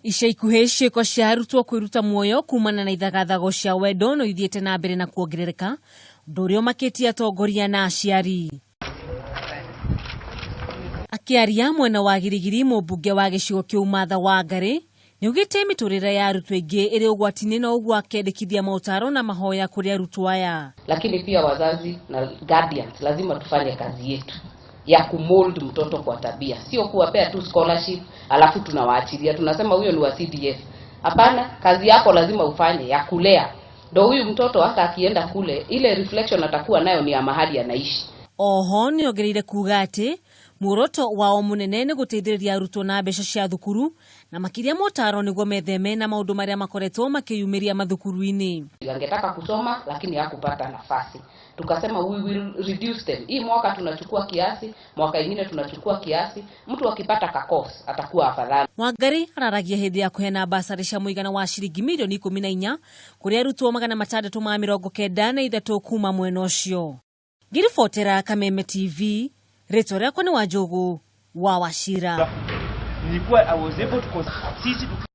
Ica ikuhĩ ciĩko cia arutwo kwĩruta muoyo kumana na ithagathago cia wendo no ithiĩte na mbere na kuongerereka, ũndũ ũrĩa ũmakĩtie atongoria na aciari. Akĩaria mwena wa Girigiri, mũmbunge wa gĩcigo kĩu Martha Wangari nĩaugĩte mĩtũrĩre ya arutwo aingĩ ĩrĩ ũgwati-inĩ na ũguo akendekithia maũtaro na mahoya kũrĩ arutwo aya. Lakini pia wazazi na guardians lazima tufanye kazi yetu ya kumold mtoto kwa tabia, sio kuwapea tu scholarship alafu tunawaachilia, tunasema huyo ni wa CDF. Hapana, kazi yako lazima ufanye ya kulea, ndo huyu mtoto hata akienda kule, ile reflection atakuwa nayo ni ya mahali anaishi. Oho nĩongereire kuga atĩ muoroto wao mũnene nĩ gũteithĩrĩria arutwo na mbeca cia thukuru na makĩria motaro nĩguo metheme na maũndũ marĩa makoretwo makĩyumĩria mathukuru-inĩ. Angetaka kusoma lakini hakupata nafasi, tukasema we will reduce them. Hii mwaka tunachukua kiasi, mwaka ingine tunachukua kiasi. Mtu akipata ka course atakuwa afadhali. Wangari araragia hĩndĩ ya kũheana basarĩ cia mũigana wa ciringi mirioni 14 kũrĩ arutwo 693 kuma mwena ũcio. Ngĩribotera Kameme TV, rĩtwa rĩakwa nĩ Wanjũgũ wa Wachira. Nilikuwa I was able to sisi.